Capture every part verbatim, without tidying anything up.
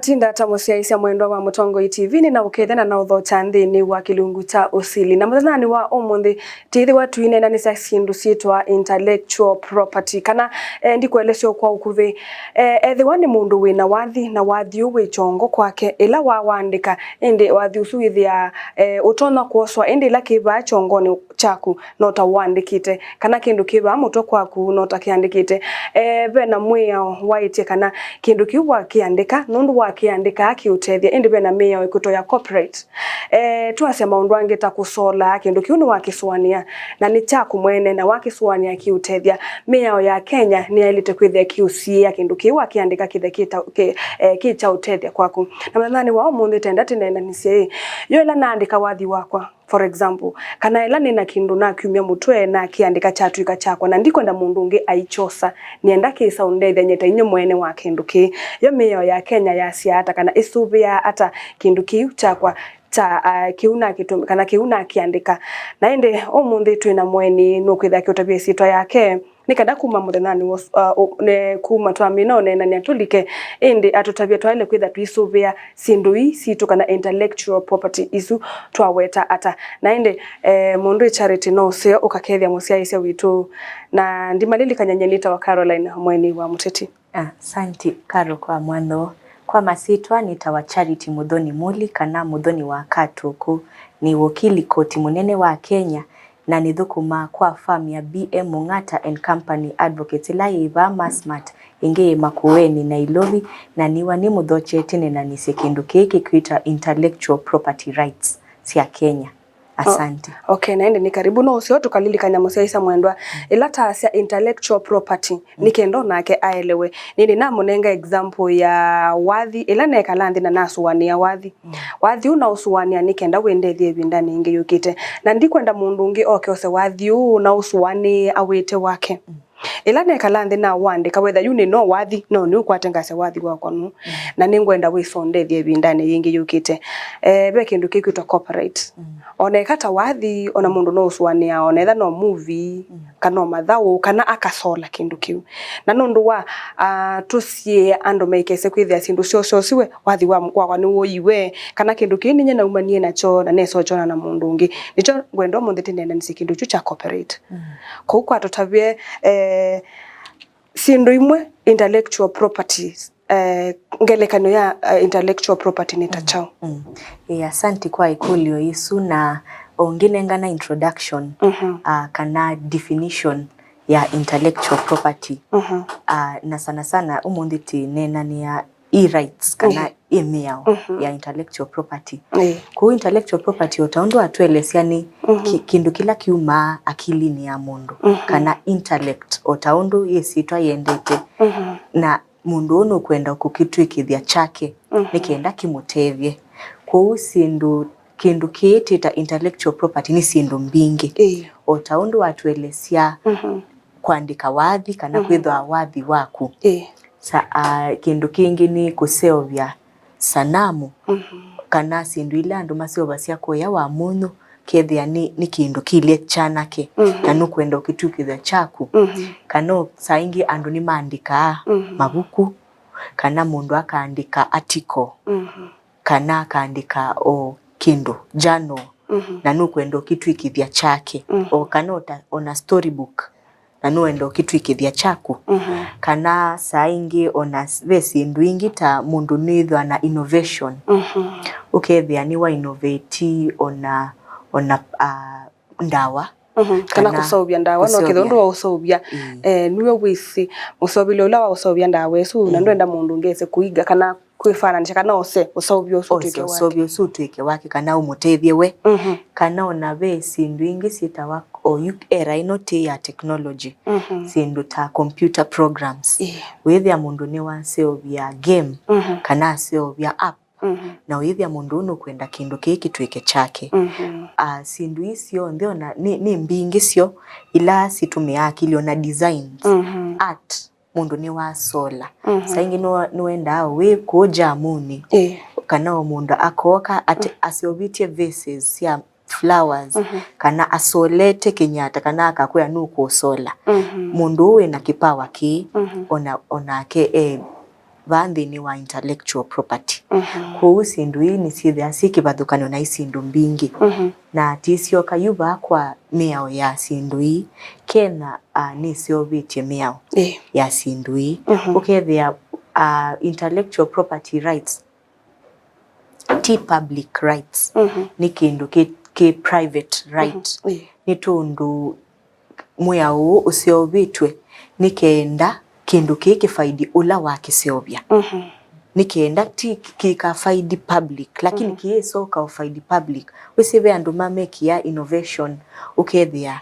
Tinda ta mũsyaĩĩsya mwendwa wa Mũtongoi T V, nĩnaũkethya na naũthokya nthĩnĩ wa kĩlungu kya ũsili. Na mũthenyanĩ wa ũmũnthĩ, tĩthĩwa tũineenanĩsya syĩndũ syĩtwa intellectual property, kana, eh, ndikũelesya kwa ũkuvĩ. Eh, ethĩwa nĩ mũndũ wĩ na wathi, na wathi ũũ wĩ kyongo kwake, ĩla wawandĩka, ĩndĩ wathi ũsu wĩthĩaa, eh, ũtonya kwoswa, ĩndĩ ĩla kĩ vaa kyongonĩ kyaku no ta ũandĩkĩte, kana kĩndũ kĩ vaa mũtwe kwaku no ta kĩandĩkĩte. Eh, ve na mwĩao waĩtye kana kĩndũ kĩu wakĩandĩka nũndũ wakĩandĩkaa kĩũtethya, ĩndĩ ve na mĩao ĩkwĩtwa ya copyright. Eh, twasya maũndũ angĩ ta kũsolaa, kĩndũ kĩu nĩwakĩsũanĩa na nĩ kyaku mwene, na wakĩsũanĩa kĩũtethya, mĩao ya Kenya nĩyaĩlĩte kwĩthĩa kĩũsiĩĩa kĩndũ kĩu wakĩandĩka kĩthe kĩ ta, kĩ, eh, kĩ kya ũtethya kwaku. Na mũthenyanĩ wa ũmũnthĩ tenda tĩneenanĩsye ĩ, yo ĩla naandĩka wathi wakwa, for example, kana ĩla nĩ na kĩndũ nakyumya mũtwe nakĩandĩka kyatw'ĩka kyakwa, na ndikwenda mũndũ ũngĩ aikyosa, nĩenda kĩsa ũndethya nye ta inyie mwene wa kĩndũ kĩĩ. Yo mĩao ya Kenya yasyaa ata, kana ĩsũvĩaa ata kĩndũ kĩu kyakwa kya, ah, kĩu nakĩtũm-, kana kĩu nakĩandĩka? Na ĩndĩ ũmũnthĩ twĩ na mũeni nũkwĩthĩa akĩũtavya ĩsyĩtwa yake, nĩ kana kuma mũthenyanĩ wa ũs-, uh, ũ-, ne-, kuma twamina ũneenany'a tũlike, ĩndĩ atũtavye twaĩle kwĩtha tũisũvĩa syĩndũ ii sitũ kana intellectual property isu twaweta ata. Na ĩndĩ, eh, mũndũ ĩ Charity no ũseo ũkakethya mũsyaĩĩsya witũ. Na ndimalilikany'a nyie nĩtawa Caroline Mweni wa Mũteti. Asanti, Caro, kwa mwanya. Kwa masyĩtwa nĩtawa Charity Mũthoni Muli kana Mũthoni wa Katũkũ. Nĩ wokili koti mũnene wa Kenya, na nĩthũkũmaa kwa firm ya B M Mung'ata and Company Advocates ĩla yĩ vaa Massmart, ĩngĩ yĩ Makueni, Nairobi, na nĩwa nĩmũthokye tĩneenanĩsye kĩndũ kĩĩ kĩkwĩtwa intellectual property rights sya Kenya. Asante. Okay, na ĩndĩ nĩ karibu. No ũseo tũkalilikany'a mũsyaĩĩsya mwendwa, ĩla taasya intellectual property, nĩ kenda onake aelewe. Nĩndĩ namũnenga example ya wathi, ĩla nekala nthĩ na nasũanĩa wathi. Wathi ũũ naũsũanĩa nĩ kenda wĩndethye ĩvindanĩ yĩngĩ yũkĩte. Na ndikwenda mũndũ ũngĩ oke ose wathi ũũ naũsũanĩe awĩte wake. Ĩla nekala nthĩ nawandĩka, wetha yu nĩ no wathi, no nĩũkwate ngasya wathi wakwa nũũ. Na nĩngwenda wĩsa ũndethye ĩvindanĩ yĩngĩ yũkĩte. Eh, ve kĩndũ kĩkwĩtwa copyright. Ona eka ta wathi, ona mũndũ no ũsũanĩa, ona etha no movie, kana o mathaũ, kana akasola kĩndũ kĩu. Na nũndũ wa, ah, tũsiĩe andũ maikese kwĩthĩa syĩndũ syoo syosiwe, wathi wa, wakwa nĩwũiwe, kana kĩndũ kĩĩ nĩnyie naumanie nakyo na nesa ũkyona na mũndũ ũngĩ. Nĩkyo ngwenda ũmũnthĩ tĩneenanĩsye kĩndũ kyu kya copyright. Kũu kwa tũtavye, eh, syĩndũ imwe intellectual properties, eh, ngelekany'o ya, eh, intellectual property nĩ ta kyaũ? Mm. Ĩĩ, asanti kwa ĩkũlyo ĩsu, na ũngĩnengana introduction, ah, kana definition ya intellectual property. Ah, na sana sana ũmũnthĩ tĩneenanĩa e-rights kana ĩmĩao ya intellectual property. Ĩĩ. Kwoou intellectual property, o ta ũndũ atũelesya, nĩ ki-, kĩndũ kĩla kiumaa akilinĩ ya mũndũ, kana intellect, o ta ũndũ ĩsyĩtwa yendete. Na mũndũ ũũ nũkwenda kũkĩtw'ĩkĩthya kyake nĩ kenda kĩmũtethye. Kwoou syĩndũ, kĩndũ kĩĩ twĩta intellectual property nĩ syĩndũ mbingĩ. Ĩĩ. O ta ũndũ watũelesya, kwandĩka wathi kana kwĩthwa wathi waku. Ĩĩ. Sa-, a, kĩndũ kĩngĩ nĩ kũseũvya sanamu, kana syĩndũ ila andũ maseũvasya kũya wa mũnyũ, kethĩa nĩ, nĩ kĩndũ kĩilye kyanake, na nũkwenda ũkĩtw'ĩkĩthya kyaku. Kana o saa ingĩ andũ nĩmaandĩkaa mavuku, kana mũndũ akaandĩka article, kana akaandĩka o kĩndũ, journal, na nũkwenda ũkĩtw'ĩkĩthya kyake. O kana o ta, ona storybook, na nũenda ũkĩtw'ĩkĩthya kyaku. Kana saa ingĩ ona s-, ve syĩndũ ingĩ ta mũndũ nĩwĩthwa na innovation. Ũkethĩa nĩwa innovate ona, ona, ah, ndawa. Kana kũseũvya ndawa, no kethĩa ũndũ wa ũseũvya, eh, nĩwe wĩsĩ mũseũvĩlyo ũla wa ũseũvya ndawa ĩsu, na ndwenda mũndũ ũngĩ ese kũiga kana kwĩfananĩsya kana ose ũseũvyo ũsu ũtw'ĩke wake. Ose ũseũvyo ũsu ũtw'ĩke wake, kana ũmũtethye we. Kana ona ve syĩndũ ingĩ syĩtawa, o yu era ĩno tĩ ya technology, syĩndũ ta computer programs. Wĩthĩa mũndũ nĩwaseũvya game, kana aseũvya app, na ũyĩthĩa mũndũ ũũ nũkwenda kĩndũ kĩĩ kĩtw'ĩke kyake. Ah, syĩndũ ii syonthe ona nĩ, nĩ mbingĩ syo ila situmiaa akili, ona designs, art. Mũndũ nĩwasola. Saa ingĩ nĩwa-, nĩwendaa o wĩ kũũ jamunĩ, kana o mũndũ akooka ate-, aseũvĩtye vases sya flowers, kana asolete kĩnyata, kana akakwĩa nũkũsola. Mũndũ ũũ wĩna kĩpawa kĩĩ, ona, onake e vaa nthĩnĩ wa intellectual property. Mhm. Kwoou syĩndũ ii nĩsyĩthĩaa syĩ kĩvathũkany'o na syĩndũ mbingĩ. Mhm. Na tĩsyoka yu vaa kwa mĩao ya syĩndũ ii, Kenya, ah, nĩseũvĩtye mĩao Ĩĩ. ya syĩndũ ii. Mhm. Ũkethĩa, ah, intellectual property rights ti public rights. Mhm. Nĩ kĩndũ kĩ, kĩ private right. Mhm. Ĩĩ. Nĩ tondũ mwĩao ũũ ũseũvĩtw'e nĩ kenda kĩndũ kĩĩ kĩfaidi ũla wakĩseũvya. Mhm. Nĩ kenda ti kĩkafaidi public, lakini Mhm. kĩĩsoka ũfaidi public. Wĩsĩ ve andũ mamekĩa innovation, ũkethĩa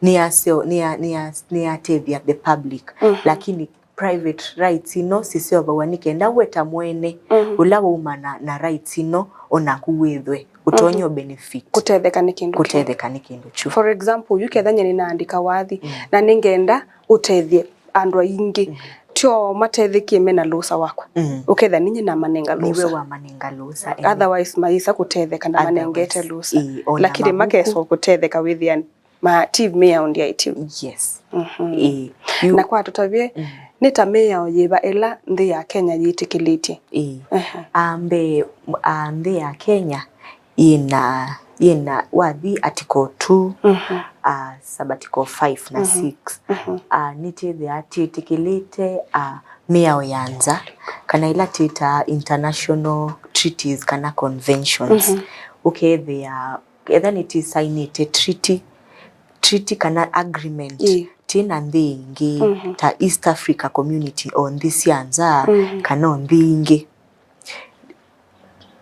nĩyaseo-, nĩya-, nĩya-, nĩyatethya the public, Mhm. lakini private rights ino siseũvaw'a nĩ kenda we ta mwene Mhm. ũla waumana na rights ino, onaku wĩthwe ũtonye Mhm. benefit. Kũtetheka nĩ kĩndũ kĩu. Kũtetheka nĩ kĩndũ kyu. For example, yu ketha nye nĩnaandĩka wathi Mm. na nĩngenda ũtethye andũ aingĩ, Mm. tyo matethĩkie mena lũsa wakwa. Mm. Ũketha ninye namanenga Nĩwe lũsa. wamanenga lũsa, eh. Otherwise, mayĩsa kũtetheka na Otherwise, manengete lũsa. ĩĩ, ona Lakini mavuku. makesa kũtetheka wĩthĩa ma ti mĩao ndyaĩtye. Yes. Mhm. Ĩĩ. Yu- Na kwa tũtavye, Mm. nĩ ta mĩao yĩva ĩla nthĩ ya Kenya yĩtĩkĩlĩtye? Ĩĩ. Aha. Ah, mbee, ah, nthĩ ya Kenya yĩna, yĩna wathi article two, Mhm. ah, sub article five na Mhm. six. Mhm. Ah, nĩtĩthĩaa tĩtĩkĩlĩte, ah, mĩao ya nza, kana ila twĩtaa international treaties kana conventions. Mhm. Ũkethĩa etha nĩtĩsainĩte treaty, treaty kana agreement Ĩĩ. twĩ na nthĩ ingĩ Mhm. ta East Africa Community o nthĩ sya nza Mhm. kana o nthĩ ingĩ.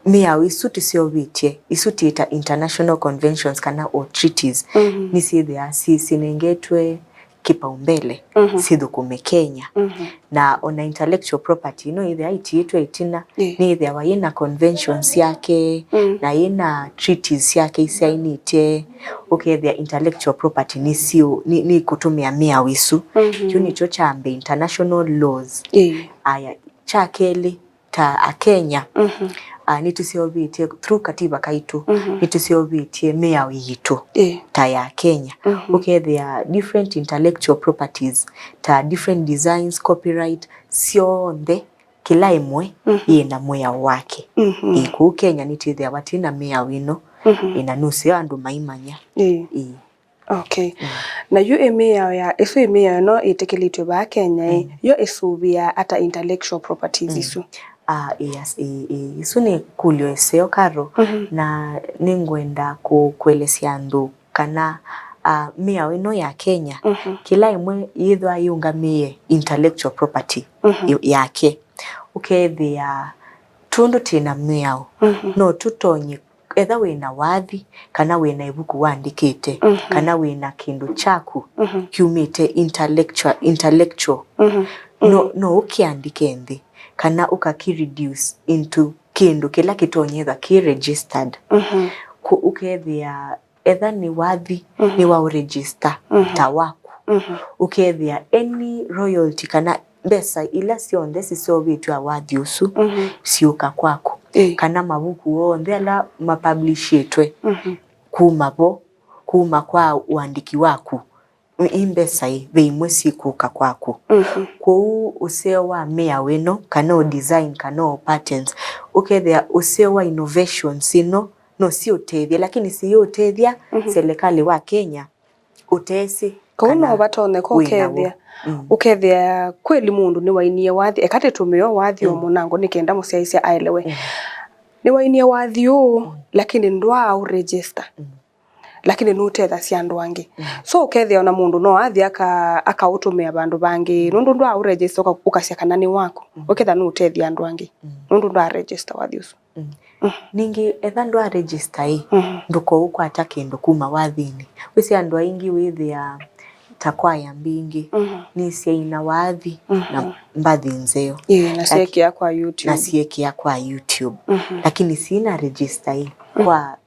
Mĩao isu tũseũvĩtye, isu twĩta international conventions kana o treaties, Mhm. nĩsyĩthĩaa syĩ-, syĩnengetwe kĩpaumbele Mhm. syĩthũkũme Kenya. Mhm. Na ona intellectual property ĩno ĩthĩa ĩtiĩtwe ĩtina, Ĩĩ. nĩĩthĩawa yĩna conventions syake, Mm. na yĩna treaties syake isyainĩtye, ũkethĩa intellectual property nĩsyo, nĩ, nĩkũtũmĩa mĩao ĩsu. Mhm. Kyu nĩkyo kya mbee, international laws. Ĩĩ. Aya, kya kelĩ, ta Akenya, Mhm. ah, nĩtũseũvĩtye through katiba kaitũ, Mhm. nĩtũseũvĩtye mĩao yitũ Ĩĩ. ta ya Kenya. Mhm. Ũkethĩa different intellectual properties, ta different designs, copyright, syonthe, kĩla ĩmwe Mhm. yĩna mwĩao wake. Mhm. Ĩĩ, kũu Kenya nĩtwĩthĩawa twĩ na mĩao ĩno, Mhm. ĩĩ, na nũseo andũ maimanya. Ĩĩ. Ĩĩ. Okay. Mm. Na yu ĩ mĩao ya, ĩsu ĩ mĩao ĩno ĩtĩkĩlĩtw'e vaa Kenya ĩ, Mm. yo ĩsũvĩaa ata intellectual properties Mm. isu? Ah, yes, ĩ, ĩ, isu nĩ kũlyo ĩseo, Carol, Mhm. na nĩngwenda kũ-, kũelesya andũ kana, ah, mĩao ĩno ya Kenya, Mhm. kĩla ĩmwe yĩthwa yĩũngamĩe intellectual property Mhm. ĩ-, yake. Ũkethĩa tũndũ twĩ na mĩao, Mhm. no tũtonye, etha wĩ na wathi, kana wĩ na ĩvuku waandĩkĩte, Mhm. kana wĩ na kĩndũ kyaku Mhm. kyumĩte intellectual, intellectual, Mhm. no, Mhm. no ũkĩandĩke nthĩ, kana ũkakĩ reduce into kĩndũ kĩla kĩtonyethwa kĩ registered. Mhm. Kũ-, ũkethĩa etha nĩ wathi, Mhm. nĩ wa ũregister Mhm. ta waku. Mhm. Ũkethĩa any royalty kana mbesa ila syonthe siseũvĩtw'e wathi ũsu Mhm. siũka kwaku. Ĩĩ. Kana mavuku onthe ala mapublishĩtwe Mhm. kuma vo, kuma kwa ũandĩki waku, i mbesa ĩ, ve imwe sikũka kwaku. Mhm. Kwoou ũseo wa mĩao ĩno, kana o design, kana o patents, ũkethĩa ũseo wa innovations ĩno, no siũtethya, lakini siyũtethya Mhm. serikali wa Kenya ũtesĩ Kau kana no vatonyeka wĩ naw'o. ũkethĩa, Mm. ũkethĩa kweli mũndũ nĩwainie wathi, eka tĩtũmĩe wathi o Mm. mũnango nĩ kenda mũsyaĩĩsya aelewe. Mm. Nĩwainie wathi ũũ, Mm. lakini ndwaa ũregister. Mm. Lakini nũtethasya andũ angĩ. Mm. So ũkethĩa ona mũndũ no athi aka-, akaũtũmĩa vandũ vangĩ, Mm. nũndũ ndwaa ũregister ũka-, ũkasya kana nĩ waku. Mm. Ũketha nũũtethya andũ angĩ, Mm. nũndũ ndwaa register wathi ũsu. Mm. Mm. Ningĩ, etha ndwa register ĩ, Mm. ndũkaũkwata kĩndũ kuma wathinĩ. Wĩsĩ andũ aingĩ wĩthĩa ta kwaya mbingĩ, Mm. nĩsyaina wathi na Mm. mbathi nzeo. Ĩĩ, na Laki-, syekĩa kwa YouTube. na syekĩa kwa YouTube. Mm. Lakini sina register ĩ, Mm. kwa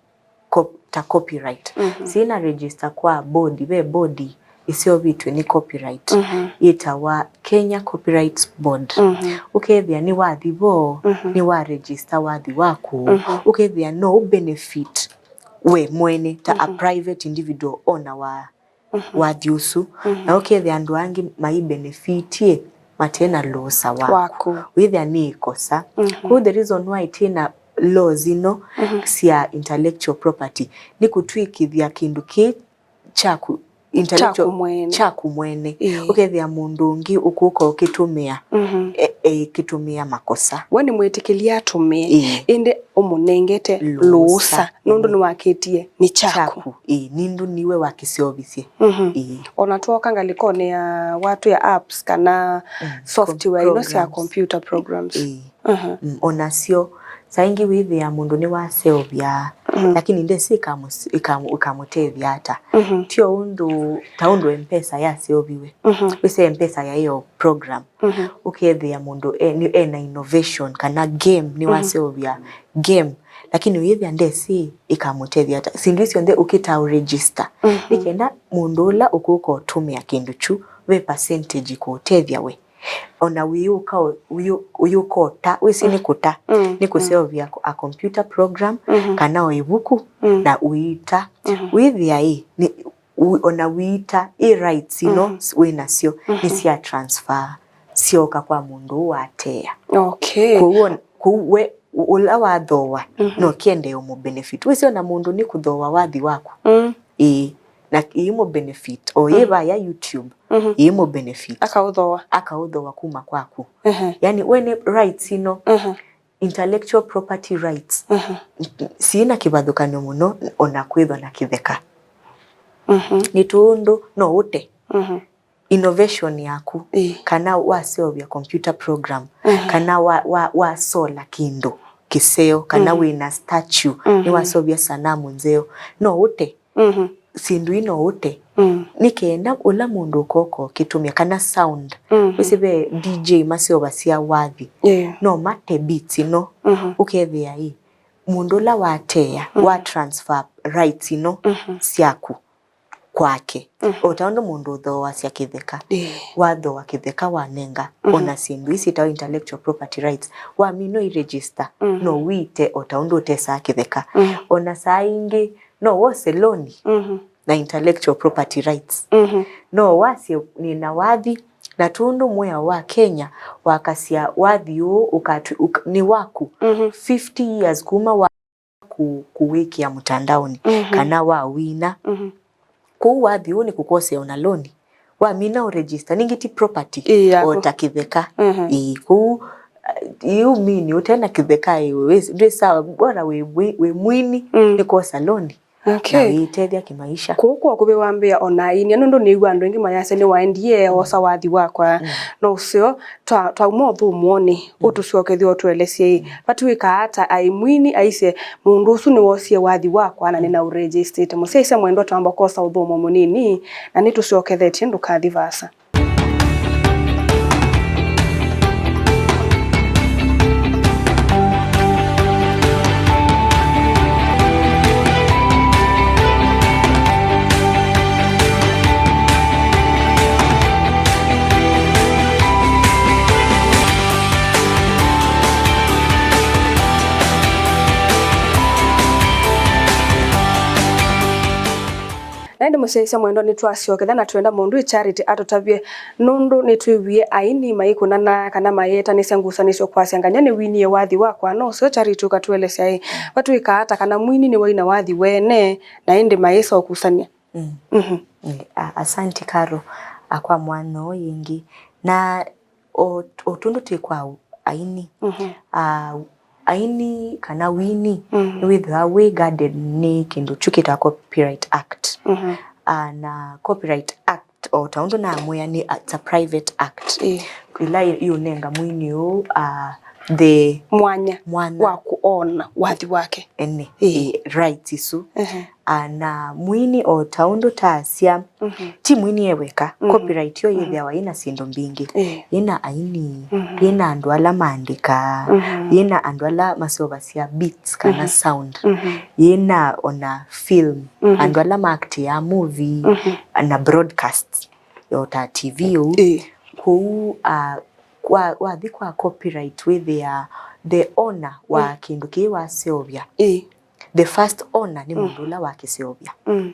cop-, ta copyright. Mm. Sina register kwa body, ve body ĩseũvĩtw'e nĩ copyright, Mhm. yĩtawa Kenya Copyright Board. Mhm. Ũkethĩa nĩwathi vo, Mhm. nĩwa register wathi waku, Mhm. ũkethĩa no ũ benefit we mwene ta a Mhm. private individual owner wa Mhm. wathi ũsu, Mhm. na ũkethĩa andũ angĩ mai benefit ĩ, mate na lũũsa waku. Waku. Wĩthĩa nĩ ĩkosa. Mhm. Kwoou the reason why twĩ na laws ino, mhm, sya intellectual property nĩ kũtw'ĩkĩthya kĩndũ kĩ kyaku, intellectual, kyaku mwene. Kyaku mwene. Ĩĩ. Ũkethĩa mũndũ ũngĩ ũkũka ũkĩtũmĩa, mhm, e, e, kĩtũmĩa makosa. We nĩ mwĩtĩkĩlie atũmĩe, ĩĩ, ĩndĩ ũmũnengete lũũsa, lũũsa, nũndũ, ĩĩ, nĩwakĩtie nĩ kyaku. Kyaku, ĩĩ, nĩndũ nĩwe wakĩseũvisye. Mhm. Ĩĩ. Ona twoka ngalĩkonĩ ya watu ya apps kana, mm, software ino sya programs. Computer programs. Ĩĩ. Mhm. Mm, onasyo, saa ingĩ wĩthĩa mũndũ nĩwaseũvya, mhm, lakini ndesĩ ĩkamũ-, ĩkamũ-, ĩkamũtethya ata. Mhm. Tio ũndũ, ta ũndũ M-Pesa yaseũviwe. Mhm. Wĩsĩ M-Pesa yaĩ o program. Mhm. Ũkethĩa mũndũ e-, nĩ-, ena innovation kana game, nĩwaseũvya game, lakini wĩthĩa ndesĩ ĩkamũtethya ata. Syĩndũ isu syonthe ũkĩtaa ũregister. Mhm. Nĩ kenda mũndũ ũla ũkũka ũtũmĩa kĩndũ kyu, ve percentage ĩkũũtethya we. Ona wĩyũka ũ-, wĩyũ-, wĩyũka ũta, wĩsĩ nĩ kũta, mm, nĩ kũseũvya a computer program, mhm, kana o ĩvuku, mm, na ũita. Mhm. Wĩthĩa ĩ, nĩ, ũ-, ona wĩita, ĩ rights ino, mhm, s-, wĩ nasyo, nĩ, mhm, sya transfer, syoka kwa mũndũ ũũ watea. Okay. Kwoou on-, kwoou we, ũ-, ũla wathooa, mhm, no kĩendee ũmũ benefit. Wĩsĩ ona mũndũ nĩ kũthooa wathi waku. Mm. Ĩĩ, na ĩimũ benefit. O yĩ, mhm, vaya YouTube, mhm, ĩimũ benefit. Akaũthooa. Akaũthooa kuma kwaku. Mhm. Yani, we nĩ rights ino, mhm, intellectual property rights, mhm, syĩ na kĩvathũkany'o mũno ona kwĩthwa na kĩtheka. Mhm. Nĩ tũũndũ no ũte, mhm, innovation yaku, ĩĩ, kana waseũvya computer program, mhm, kana wa, wa, wasola kĩndũ kĩseo, kana, mhm, wĩna statue, mhm, nĩwaseũvya sanamu nzeo, no ũte. Mhm. Syĩndũ ino ũte. Mm. Nĩ kenda ũla mũndũ ũkoka ũkĩtũmĩa kana sound. Mhm. Wĩsĩ ve D J maseũvasya wathi. Yeah. No mate beats ino. Mhm. Ũkethĩa ĩ, mũndũ ũla watea, mhm, wa transfer rights ino, mhm, syaku kwake. Mhm. O ta ũndũ mũndũ ũthooasya kĩtheka. Yeah. Wathooa kĩtheka wanenga, mhm, ona syĩndũ isi syĩtawa intellectual property rights. Wamina ũiregister, mhm, no wĩte o ta ũndũ ũtesaa kĩtheka. Mhm. Ona saa ingĩ, no wose loni, mhm, na intellectual property rights. Mhm. No wasye nĩna wathi, na tũndũ mwĩao wa Kenya wakasya wathi ũũ ũkatwi-, ũka-, nĩ waku, mhm, fifty years kuma wa ku-, kũwĩkĩa mũtandaonĩ, mhm, kana wawina. Mhm. Kwoou wathi ũũ nĩ kũkwosea ona loni. Wamina ũregister, nĩngĩ ti property, ĩĩ, yaku, o ta kĩtheka. Mhm. Ĩĩ, kwoou, uh, yu mini ũte na kĩtheka ĩ, wĩ-, ndwĩ sawa, bora wĩ, wĩ, wĩ mwini, mm, nĩ kwosa loni. Okay. Na wĩtethya kĩmaisha. Kũu kwa ũkuvĩ wambĩa ona ainia, nũndũ nĩw'a andũ aingĩ mayasya nĩwaendie, mm, oosa wathi wakwa. Mm. No ũseo, twa-, twauma ũthũmũonĩ, mm, ũtũsyokethye ũtũelesye ĩ, mm, vatw'ĩkaa ata aĩ mwini aisye, mũndũ ũsu nĩwosie wathi wakwa na, mm, nĩnaũregistĩte. Mũsyaĩĩsya mwendwa, twamba kwosa ũthũmũo mũnini, na nĩtũsyokethetye, ndũkathi vaasa. Na ĩndĩ mũsyaĩĩsya mwendwa, nĩtwasyokethya na twenda mũndũ ĩ Charity atũtavye, nũndũ nĩtwĩwie aini maikũnana kana mayetanĩsya ngusanĩsyo kwasya, ngany'a nĩwinie wathi wakwa. No ũseo Charity ũkatũelesya ĩ, vatw'ĩkaa ata kana mwini nĩwaina wathi wene, na ĩndĩ mayĩsa ũkusany'a? Mm. Mhm. Eh, a-, asanti Karo, a, kwa mwanya ũũ yĩngĩ. Na o, o tũndũ twĩ kwa aini, mhm, a, aini kana wini, mhm, nĩwĩthĩwa wĩ guarded nĩ kĩndũ kyu kĩtawa Copyright Act. Mhm. A, na Copyright Act, o ta ũndũ namwĩa, nĩ, a, it's a private act. Ĩĩ. Ĩla ĩ-, ĩũnenga mwini ũũ, a, the mwanya, mwanya wa kũona wathi wake. Ene, ĩĩ, ĩĩ, rights isu. Mhm. A, na mwini o ta ũndũ taasya, mhm, ti mwini e weka, mhm, copyright yo, mhm, yĩthĩawa yĩna syĩndũ mbingĩ. Ĩĩ. Yĩna aini, mhm, yĩna andũ ala maandĩkaa, mhm, yĩna andũ ala maseũvasya beats kana, mhm, sound, mhm, yĩna ona film, mhm, andũ ala maaktiaa movie, mhm, na broadcast, o ta T V ũu. Ĩĩ. Kwoou, a, kwa, wathi kwa copyright wĩthĩaa the owner wa, mm, kĩndũ kĩĩ waseũvya. Ĩĩ. The first owner nĩ, mm, mũndũ ũla wakĩseũvya. Mm.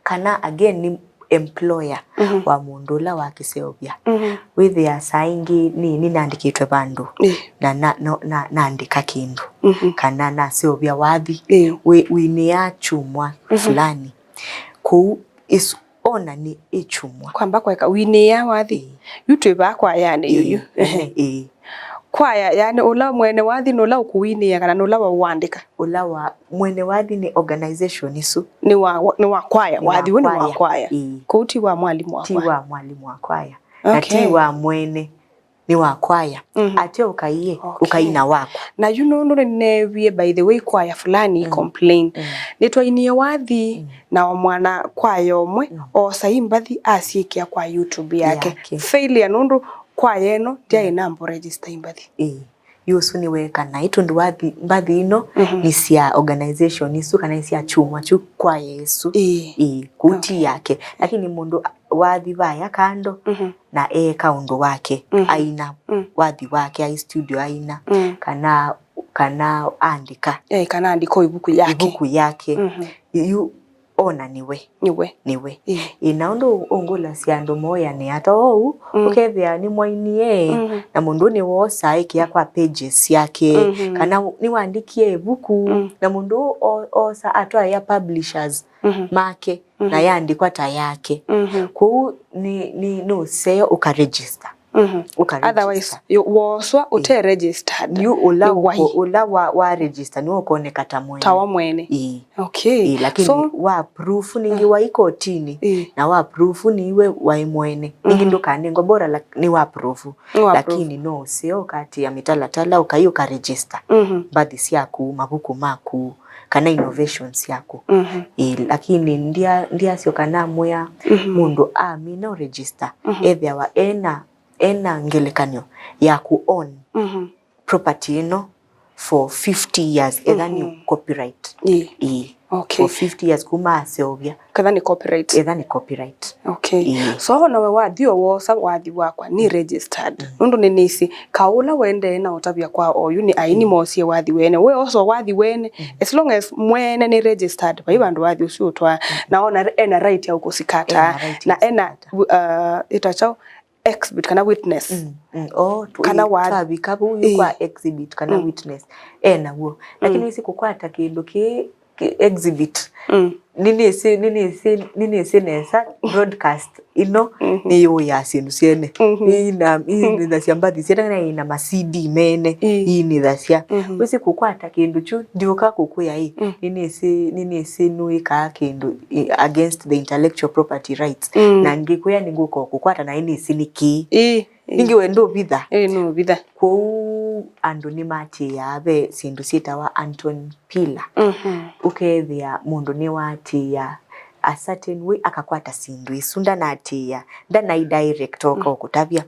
Kana again nĩ employer Mhm. wa mũndũ ũla wakĩseũvya. Mhm. Wĩthĩa saa ingĩ nĩ, nĩnandĩkĩtwe vandũ Ĩĩ. na, na, na, na, naandĩka kĩndũ Mhm. kana naseũvya wathi Ĩĩ. wĩ, wĩnĩaa kyumwa Mhm. fulani. Kũu is-, ona nĩ ĩkyumwa. Kwamba kwaeka wĩnĩĩa wathi. Ĩĩ. Yu twĩ vaa kwayanĩ Ĩĩ, yuyu. Ehe. Ĩĩ. Kwaya, yani, ũla mwene wathi nĩ ũla ũkũwinĩa kana nĩ ũla waũandĩka? Ũla wa mwene wathi nĩ organization isu. Nĩ wa, nĩ wa kwaya, Nĩ wa wathi ũyũ nĩ wa kwaya. Kwaya. Ĩĩ. Kũu ti wa mwalimũ wa Ti kwaya. wa mwalimũ wa kwaya. Na Okay. ti wa mwene, nĩ wa kwaya. Mhm. Atĩ ũkaiye, Okay. ũkaina waku. Na yu nũndũ nĩneewie, by the way, kwaya fulani Mm. complain. Mm. Nĩtwainie wathi Mm. na o mwana kwaya ũmwe Mm. oosa imbathi asyĩkĩa kwa YouTube yake. Yake. Failure nũndũ kwaya ĩno ndyaĩ Mm. namba register imbathi. Ĩĩ. Yu ũsu nĩweka naĩ tondũ wathi, mbathi ino Mhm. nĩ sya organization isu kana nĩ sya kyumwa kyu kwaya ĩsu. Ĩĩ. Ĩĩ, kũu ti Okay. yake. Lakini mũndũ wathi vaya kando Mhm. na eeka ũndũ wake, Mhm. aina Mm. wathi wake, ai studio aina, Mm. kana, kana andĩka Eh, kana andĩka o ivuku yake. Ivuku yake. Mhm. Yu ona nĩwe. Nĩwe. Nĩwe. Ĩĩ. Ĩĩ, na ũndũ ũngũlasya andũ moyane ata ou, Mm. ũkethĩa nĩmwainie, Mhm. na mũndũ nĩwoosa ekĩa kwa pages syake, Mhm. kana nĩwandĩkie ĩvuku, Mm. na mũndũ o-, oosa atwaĩa publishers Mhm. make, na Mhm. yandĩkwa ta yake. Mhm. Kwoou nĩ, nĩ, nũseo ũkaregister. Mhm. Ũkaregister. Otherwise, yo-, wooswa Ĩĩ. ũte registered, Yu ũla nĩ wai. ũko-, ũla wa, wa register nĩwe ũkoneka ta mwene. Ta wa mwene. Ĩĩ. Okay. Ĩĩ, lakini So wa proof ningĩ Mm. wa ikotini, Ĩĩ. na wa proof nĩwe waĩ mwene. Ningĩ Mhm. ndũkanengwa bora lak-, nĩ wa proof. Nĩ wa proof. Lakini no ũseo ũkatia mĩtalatala, ũkai ũkaregister Mhm. mbathi syaku, mavuku maku, kana innovations syaku. Mhm. Ĩĩ, lakini ndia-, ndiasyoka namwĩa Mhm. mũndũ amina ũregister, Mhm. ethĩawa ena, ena ngelekany'o ya ku own Mhm. property ĩno for fifty years, etha nĩ Mhm. copyright. Ĩĩ. Ĩĩ. Okay. For fifty years kuma aseũvya. Ketha nĩ copyright. Etha nĩ copyright. Okay. Ĩĩ. So, nawe wathi o wosa wathi wakwa nĩ registered. Mm. Nũndũ nĩnĩsĩ, kaũ ũla wendee na ũtavya kwa oyu nĩ aini Mm. moosie wathi wene. We osa wathi wene, Mm. as long as mwene nĩ registered, vai vandũ wathi ũsu ũtwaa. Mm. Na ona ena right ya ũkũsikata. Ena right ya Na ena, kũsikata. uh, ĩta kyaũ? Exhibit kana witness. Mm, mm. Oh, tu-, Kana ĩ, wa- twavika vau ĩ. kwa exhibit kana Mm. witness. E naw'o. Lakini Mm. wĩsĩ kũkwata kĩndũ kĩ, kĩ exhibit. Mm. Nĩnĩsĩ, nĩnĩsĩ, nĩnĩsĩ nesa broadcast ĩno Mhm. nĩyũĩaa syĩndũ syene. Mhm. Ĩina, ĩinĩthasya mbathi syene, kana ĩina ma C D mene, Ĩ. ĩinĩthasya. Mhm. Wĩsĩ kũkwata kĩndũ kyu, ndiũka kũkwĩa ĩ, Mm. nĩnĩsĩ, nĩnĩsĩ nũĩkaa kĩndũ ĩ, against the intellectual property rights. Mm. Na ngĩkwĩa nĩngũka kũkwata na nĩnĩsĩ nĩkĩ. Ĩ, ĩ. Ningĩ we ndũvitha. Ĩ, nũvitha. Kwoou andũ nĩmatĩĩaa ve syĩndũ syĩtawa Anton Pillar. Mhm. Ũkethĩa mũndũ nĩwatĩĩa a certain way, akakwata syĩndũ isu, ndanatĩĩa, ndanai direct oka Mm. ũkũtavya.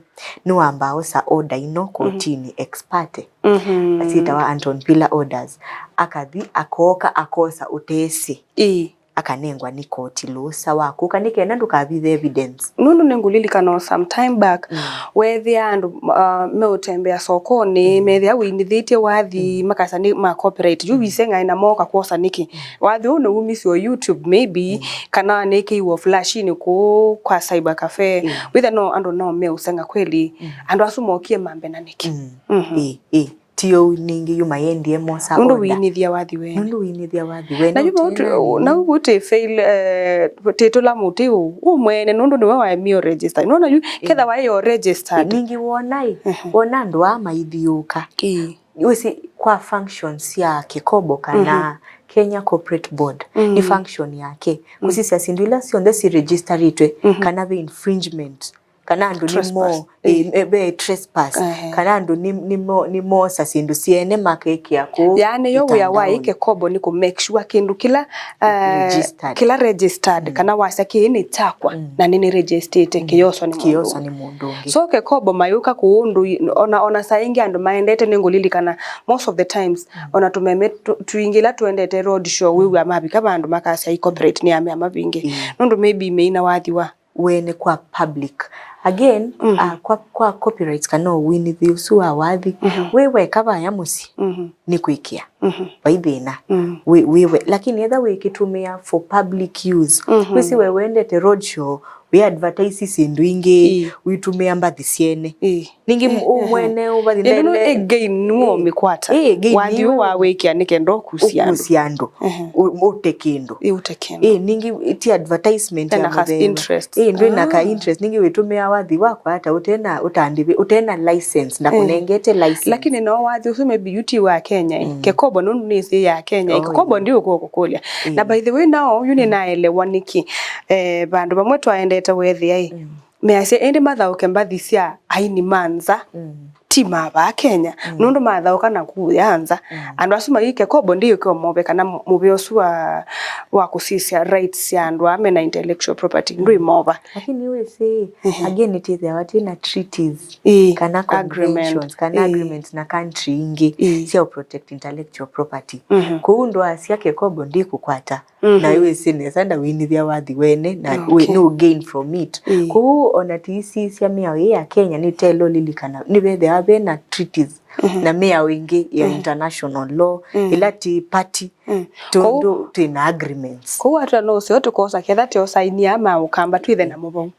Nĩwambaa osa order ino Mhm. kotini ex parte. Mhm. Syĩtawa Anton Pillar orders. Akathi, akooka, akosa ũtesĩ. Ĩĩ. Akanengwa nĩ koti lũsa wa kũka nĩ kenda ndũkavithe evidence. Nũndũ nĩngũlilikana o some time back, Mm. weethĩa andũ, uh, meũtembea sokonĩ, Mm. meethĩa wĩinĩthĩtye wathi, Mm. makasa nĩ ma copyright. Yu Mm. wiseng'ae na mooka kwosa nĩkĩ? Mm. Wathi ũũ nĩwumisye o YouTube maybe, Mm. kana nĩkĩiwe flashinĩ kũũ kwa cyber cafe. Mm. Wĩthĩa no andũ no meũseng'a kweli. Mm. Andũ asu mokie mambe na nĩkĩ? Mm. Mhm. Ĩĩ, ĩĩ. Ti ũu ningĩ yu mayendie mosa Nũndũ order. Wĩinĩthya wathi wene. Nũndũ wĩinĩthya wathi wene, Na yu ũtena vau tu-, nini. Na vau tĩ fail, eh, tĩ tũla mũtĩ ũ, ũ mwene, nũndũ nĩwe waemie register. Nona yu, Ĩĩ. ketha waĩ o registered. Ĩĩ, ningĩ wona ĩ, Mhm. wona andũ aa maithiũka. Ĩĩ. Wĩsĩ kwa functions sya Kĩkobo kana Mhm. Kenya Corporate Board, Mm. nĩ function yake. Mm. Kũsisya syĩndũ ila syonthe siregisteritwe, Mhm. kana ve infringement. Kana andũ nĩ mo, Trespass. eh, eh, ve trespass. Ehe. Kana andũ nĩ, nĩ mo, nĩ moosa syĩndũ syene makekĩa kũu Yaani, yo wĩa wa mĩtandaonĩ. Kĩkobo nĩ kũ make sure kĩndũ kĩla, eh, Registered. kĩla registered, Mm. kana wasya kĩĩ nĩ kyakwa, Mm. na nĩ, nĩ registered, Mm. kĩyoswa nĩ mũndũ Kĩyoswa ũngĩ. nĩ mũndũ ũngĩ. So, Kĩkobo mayũka kũũ ũndũ i-, ona, ona saa ingĩ andũ maendete, nĩngũlilikana, most of the times, Mm. ona tũmeme tu-, twingĩ ila tũendete road show, Mm. wĩw'a mavika vandũ makasya, "Ĩ copyright nĩ ya mea mavinge." Mm. Nũndũ maybe meina wathi wa wene kwa public. Again, mm -hmm. uh, kwa, kwa copyright kana ũwinĩthĩ ũsu wa wathi, mm -hmm. wĩ weka vaya mũsyĩ, mm -hmm. nĩ kwĩkĩa. Mm -hmm. Vai thĩna. Mm. Wĩ, wĩ we. Lakini etha wĩkĩtũmĩa for public use. Mm -hmm. Wĩsĩ we wendete roadshow, wĩ advertise syĩndũ ingĩ, ĩĩ. Wĩtũmĩa mbathi syene. Ĩĩ. Ningĩ ĩĩ, ũ ĩĩ. Mwene ũvathi ĩndĩ no ndele- ĩgain nĩwo ĩĩ. Mĩkwata. Ĩĩ, gain wathi nĩyo. Ũwawĩkĩa nĩ kenda ũkusya andũ. Ũkusya andũ. Ehe. Ũ- ũte kĩndũ. Ĩĩ, ũte kĩndũ. Ĩĩ, ningĩ ti advertisement ya ena kas mũthemba. Interest. Ĩĩ, ndwĩ na ka ah. Interest. Ningĩ wĩtũmĩa wathi wakwa ata ũtena ũtandĩvi, ũtena license na eh. Kũnengete license. Lakini no wathi ũsu maybe yu ti wa Kenya. Mm. Kekobo nũndũ nĩsĩ ya Kenya. Oh, kekobo yeah. Ndiũkũkũlya. Mm. Na by the way now yu nĩnaelewa nĩkĩ eh, vandũ vamwe twaendete wethĩa ĩ. Mm. Measya ĩndĩ mathaũke mbathi sya aini ma nza, mm. Ti ma vaa Kenya, mm. Nũndũ mathaũka na kũya nza. Mm. Andũ asu maike kobo ndĩũke ũmove kana mũ- mũvĩa ũsu wa, wa kũsisya rights sya andũ aa mena intellectual property ndwĩmova. Lakini wĩsĩ, mhm. Again, nĩtwĩthĩawa twĩ na treaties, ĩĩ, kana agreement. Conventions, kana ĩĩ. Agreements na country ingĩ ĩĩ. Sya protect intellectual property. Mhm. Kũu ndwasya kekobo ndĩkũkwata. Mhm. Na wĩsĩ nesa ndawinĩthya wathi wene na okay. Wĩ, no gain from it. Ĩĩ. Kũu ona tiisisya mĩao ĩĩ ya Kenya nĩtelo lilikana nĩvethĩawa vena treaties mhm. Na mĩao ĩngĩ ya mhm. International law mhm. Ĩla ti party mhm. Tondũ twĩ na agreements. Kũu atwĩa no ũseo tũkosa ketha teosainia ma ũkamba twĩthe na mũvau.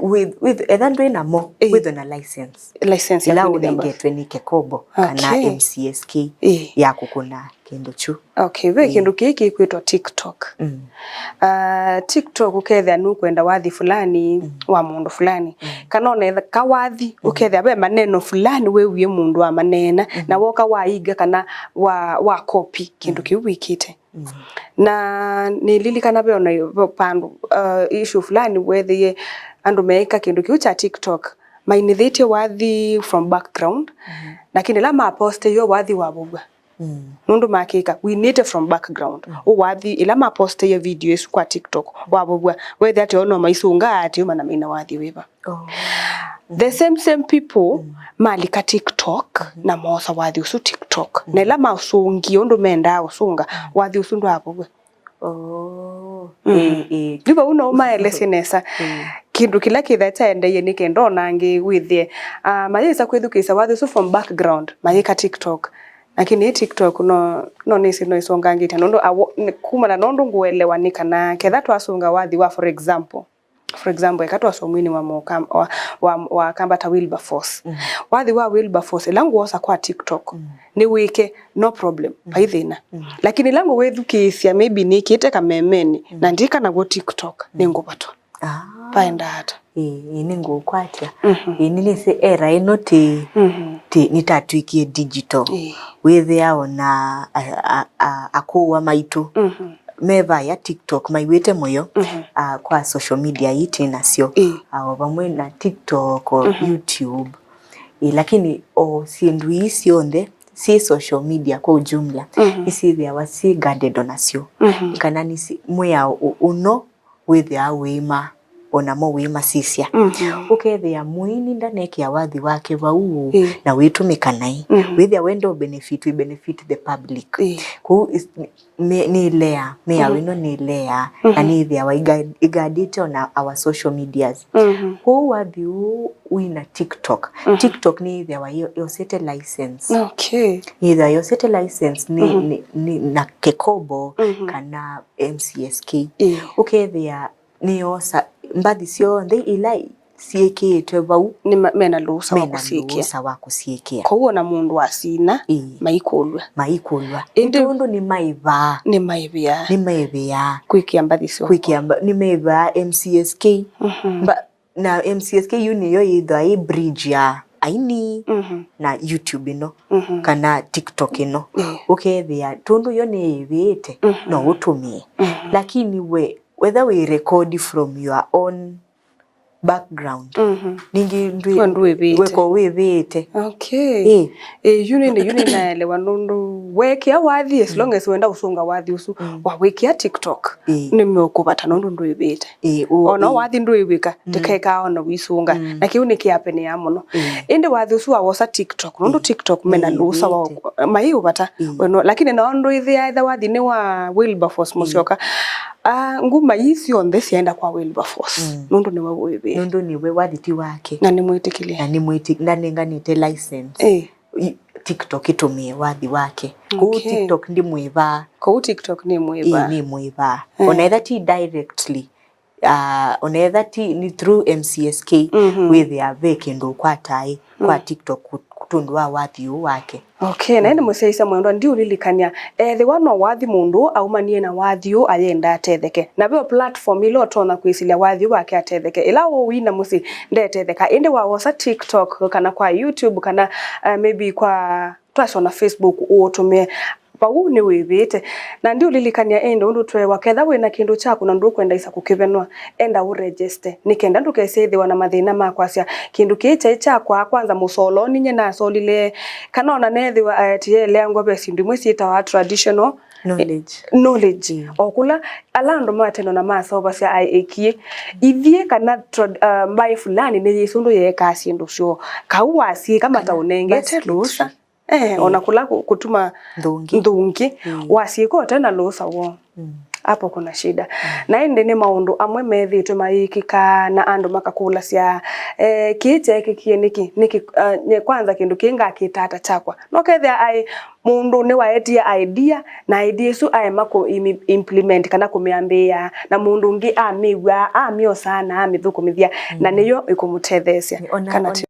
With, with, etha ndwĩ namo, ĩĩ. Wĩthwe na license. License ya ĩla kũnĩthya mbathi. Ũnengetwe nĩ kekobo kana okay. M C S K ĩĩ. Ya kũkũna kĩndũ kyu. Okay, ve ĩĩ. Kĩndũ kĩĩ kĩkwĩtwa TikTok. Mm. Uh, TikTok ũkethĩa nũkwenda wathi fulani mm. Wa mũndũ fulani. Mm. Kana onetha kawathi mm. Ũkethĩa ve maneno fulani wĩwie mũndũ wa maneena mm. Na woka wainga kana wa, wa copy kĩndũ mm. Kĩu wĩkĩte. Mm. Na nĩlilikana ve ona ve pandũ uh, issue fulani weethĩie andũ meĩka kĩndũ kĩu kya TikTok mainĩthĩtye wathi from background mm. Lakini ĩla maposteie wathi wavũw'a mm. Nũndũ makĩka winĩte from background mm. Ũwathi ĩla maposteie video ĩsu kwa TikTok wavũw'a weethĩa atĩ o no maisũngaa atĩ ũmana maina wathi wĩva. Oh. The same, same people mm. Malika TikTok mm. Na moosa wathi ũsu TikTok mm. Na ĩla maũsũngie ũndũ mendaa ũsũnga mm. Wathi ũsu ndwavũw'e. Oh. Mm. Ĩĩ, ĩĩ. Yu vau no ũmaelesye nesa mm. Kĩndũ kĩla kĩtha kyaendeie nĩ kenda onangĩ wĩthĩe uh, mayĩsa kwĩthukĩĩsya wathi ũsu from background mayĩka TikTok. Lakini TikTok no, no nĩsĩ no ĩsongangĩte nũndũ awo- nĩ- kumana nũndũ ngũelewa nĩ kana ketha twasũnga wathi wa for example For example, eka twasomwini wa, mokam- wa, wa, wa kamba ta Wilberforce. Mm. Wathi wa Wilberforce ĩla ngwosa kwa TikTok mm. Nĩ wĩke no problem mm. Vai thĩna mm. Lakini ĩla ngũwĩthukĩĩsya maybe nĩkĩte kamemeni mm. Na ndika naw'o TikTok mm. Nĩngũvatwa ah. Vaenda ata. Ĩĩ, ĩĩ, nĩngũkwatya. Mhm. Ĩĩ, nĩnĩsĩ era ĩno ti, mhm. Ti nĩtatwĩkie digital. Ĩĩ. Wĩthĩa ona a- a- a- akũwa maitũ mhm. Me vaya TikTok maiw'ĩte mũyo mhm. A, kwa social media ii twĩ nasyo ĩĩ. A, o vamwe na TikTok o mhm. YouTube. Ĩĩ, lakini o syĩndũ ii syonthe syĩ social media kwa ujumla mhm. Nĩsyĩthĩawa syĩ guarded onasyo mhm. Kana nĩsi- mwĩao ũ- ũno wĩthĩawa wĩima, o namo wĩmasisya. Mhm. Ũkethĩa mũini ndanekĩa wathi wake vau ĩĩ. Na wĩtũmĩka naĩ. Mhm. Wĩthĩa wenda ũbenefit, wĩ benefit the public. Ĩĩ. Kũu is- me- nĩ layer, mĩao mhm. Ĩno nĩ layer, na mhm. Nĩĩthĩawa iga- ĩgadĩte ona our social medias. Mhm. Kwoou wathi ũũ wĩna TikTok. Mhm. TikTok nĩĩthĩawa yo- yosete license. Okay. Nĩĩthĩawa yosete license nĩ, mhm. Nĩ, nĩ, na kekobo mhm. Kana M C S K. Ĩĩ. Ũkethĩa nĩyosa mbathi syonthe ila syĩkĩĩtwe vau nĩ ma- mena lũũsa wa mena kũsyĩkĩa. Lũũsa wa kũsyĩkĩa. Kwoou ona mũndũ wasina ĩĩ. Maikũlw'a. Maikũlw'a. Ĩndĩ nĩ tondũ nĩmaĩvaa. Nĩmaĩvĩaa. Nĩmaĩvĩaa. Kwĩkĩa mbathi syoo. Kwĩkĩa mba- nĩmaĩvĩaa M C S K. Mhm. Mba- na M C S K yu nĩyo yĩthwa ĩ bridge ya aini mhm. Na YouTube ĩno mhm. Kana TikTok ĩno. Ĩĩ. Ũkethĩa tondũ yo nĩĩvĩĩte mhm. No ũtũmĩe. Mhm. Lakini we whether wĩ record from your own background. Mhm. Ningĩ ndwĩ- we ndwĩvĩĩte. Weko wĩvĩĩte. Okay. Ĩĩ. Ĩĩ, yu nĩndĩ yu nĩnaelewa nũndũ weekĩa wathi as long as wenda ũsũnga wathi ũsu mm. Wawĩkĩa TikTok ĩĩ. Nĩmeũkũvata nũndũ ndwĩvĩĩte. Ĩĩ, ũũ, ona ĩĩ. Wathi ndwĩw'ĩka mm. Ndĩkekaa ona wĩsũnga mm. Na kĩu nĩkĩapenea mũno ĩĩ. Ĩndĩ wathi ũsu wawosa TikTok nũndũ ĩĩ. TikTok mena ĩĩ, lũũsa wa ĩĩ. Mayĩũvata ĩĩ. Weno, lakini nao ndwĩthĩa etha wathi nĩ wa Wilberforce ĩĩ. Mũsyoka Ah, nguma ii syonthe syaenda kwa Wilberforce. Mm. Nũndũ nĩwe wĩvĩe. Nũndũ nĩwe wathi ti wake. Na nĩmwĩtĩkĩlĩe. Na nĩmwĩtĩ-, ndanenganĩte license. Ĩĩ. I-, TikTok ĩtũmĩe wathi wake. Kũu okay. TikTok ndĩmwĩvaa. Kũu TikTok nĩmwĩvaa. Ĩĩ, nĩmwĩvaa. Eh. Ona etha ti directly, ah, ona etha ti nĩ through M C S K, mhm, wĩthĩa ve kĩndũ ũkwataa kwa mm. TikTok kũ-, kũtũndũ wa wathi ũũ wake. Okay, na ĩndĩ mũsyaĩĩsya mwendwa, ndiũlilikany'a ethĩwa no wathi mũndũ aumanie na wathi ũũ ayenda atetheke. Na ve o platform ila ũtonya kwĩsĩlya wathi ũũ wake atetheke. Ĩla ũũina mũsyĩ, ndetetheka. Ĩndĩ wawosa TikTok kana kwa YouTube kana, uh, maybe kwa twasya ona Facebook ũũtũmĩe. Vau nĩwĩvĩte. Na ndiũlilikany'a ĩndĩ ũndũ tweewa, ketha wĩna kĩndũ kyaku na ndũkwenda isa kũkĩvenwa, enda ũregiste, nĩ kenda ndũkesye ĩthĩwa na mathĩna ma kwasya, kĩndũ kĩĩ kyaĩ kyakwa, kwanza mũsolo ninye nasolile, kana ona neethĩwa, eh, tieleangwa ve syĩndũ imwe syĩtawa traditional knowledge. Knowledge. Mm. O kũla ala andũ ma tene ona masovasya aĩ ĩkiĩ, ithyĩ kana trad-, uh, mbaĩ fulani nĩyĩsĩ ũndũ yeekaa syĩndũ syoo. Kau wasyĩka mataũnengete rũsa. Eh, ona kũla kũ-, kũtuma nthũngĩ. Nthũngĩ, mm, wasyĩka ũte na lũsa woo. Mm. Hapo kuna shida. Mm. Na ĩndĩ nĩ maũndũ amwe methĩĩtwe mayĩkĩka na andũ makakũlasya, eh, kĩĩ kyeekĩkie nĩkĩ? Nĩkĩ, ah, nye kwanza kĩndũ kĩĩ ngakĩtata kyakwa? No kethĩa aĩ mũndũ nĩwaetie idea, na idea ĩsu aema kũ imi-, implement kana kũmĩambĩĩa, na mũndũ ũngĩ amĩw'a, amyosa na amĩthũkũmĩthya, na mm, nĩyo ĩkũmũtetheesya. Ona, kana ona ti-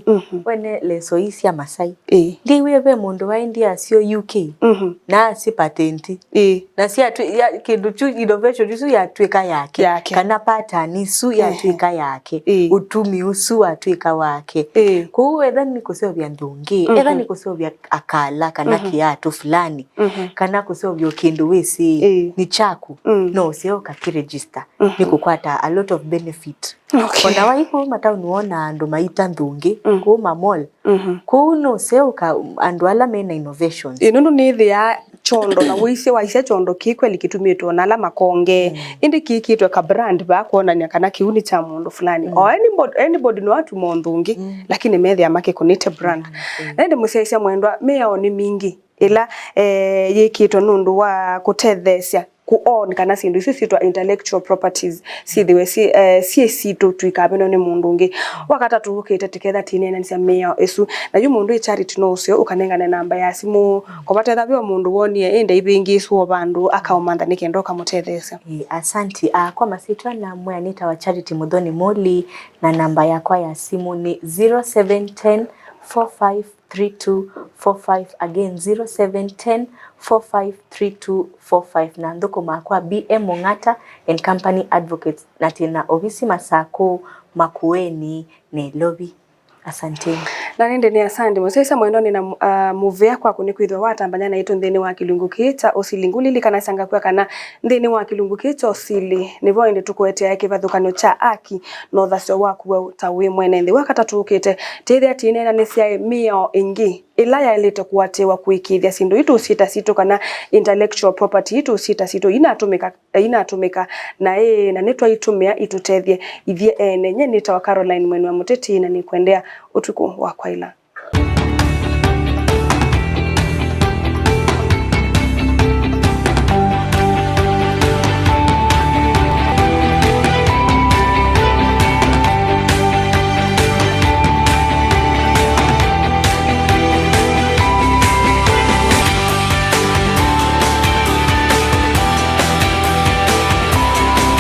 Mhm. Wene leso ii sya Masai. Ĩĩ. Ndiw'ie ve mũndũ waendie asyo U K, mhm, na asĩ patent. Ĩĩ. Na syatwĩ-, ya, kĩndũ kyu, innovation isu yatw'ĩka yake. Yake. Kana pattern isu, ehe, yatw'ĩka yake. Ĩĩ. Ũtumi ũsu watw'ĩka wake. Ĩĩ. Kwoou etha nĩ kũseũvya nthũngĩ, mhm, etha nĩ kũseũvya akala kana, mhm, kĩatũ fulani, mhm, kana kũseũvya kĩndũ wĩsĩ, ĩĩ, nĩ kyaku, mm, no ũseo ũkakĩregister. Mhm. Nĩ kũkwata a lot of benefit. Okay. Ona waĩ kũu mataũni wonaa andũ maita nthũngĩ, mm, kũu ma mall. Mhm. Kũu nũseũka andũ ala mena innovations. Ĩ, nũndũ nĩthĩaa kyondo na wĩsĩ waisya kyondo kĩĩ kweli kĩtumĩtwe ona ala makonge. Mm. Ĩndĩ kĩĩkĩtwe ka brand vaa kwonany'a kana kĩu nĩ kya mũndũ fulani. Mm. O anybody, anybody no atuma o nthũngĩ, mm, lakini methĩa makĩkũnĩte brand. Brand, mm. Na ĩndĩ mũsyaĩĩsya mwendwa, mĩao nĩ mingĩ ĩla, eh, yĩkĩtwe nũndũ wa kũtetheesya kũ own kana syĩndũ isu syĩtwa intellectual properties syĩthĩwe syĩ, eh, syĩ sitũ, tũikavenwe nĩ mũndũ ũngĩ. Wakatatũ ũkĩte tũketha tũineenanĩsya mĩao ĩsu. Na yu mũndũ wĩ Charity no ũseo ũkanengane namba ya simũ. Kwa vata ethĩwa ve o mũndũ wonie ĩndĩ ivĩngĩĩsũ o vandũ, akaũmantha nĩ kenda ũkamũtetheesya. Ĩĩ, asanti. Ah, kwa masyĩtwa namwĩa nĩtawa Charity Mũthoni Mũli, na namba yakwa ya simũ nĩ zero seven ten four five three two four five, again, zero seven ten four five three two four five, na nthũkũmaa kwa B M Mung'ata and Company Advocates, na twĩ na ovisi Masakũ, Makueni, Nairobi. Asanteni. Na nĩndĩ nĩ asante mũsyaĩĩsya mwendwa, nĩ na, ah, mũvea kwaku nĩ kwĩthĩwa watambany'a naitũ nthĩnĩ wa kĩlungu kĩĩ kya ũsili. Ngũlilikana sanga kw'a kana nthĩnĩ wa kĩlungu kĩĩ kya ũsili nĩvo ĩndĩ tũkũeteae kĩvathũkany'o kya aki na ũthasyo waku we ta wĩ mwene nthĩ. Wakatatũ ũkĩte, tĩthĩa tũineenanĩsyae mĩao ĩngĩ ĩla yaĩlĩte kũatĩĩwa kũĩkĩĩthya syĩndũ ii tũsyĩta sitũ, kana intellectual property ii tũsyĩta sitũ, inatũmĩka, inatũmĩka na ĩ, na nĩtwaitũmĩa itũtethye ithyĩ ene. Nyie nĩtawa Caroline Mwene wa Mũteti, na nĩkwendea ũtukũ wa kwaĩla.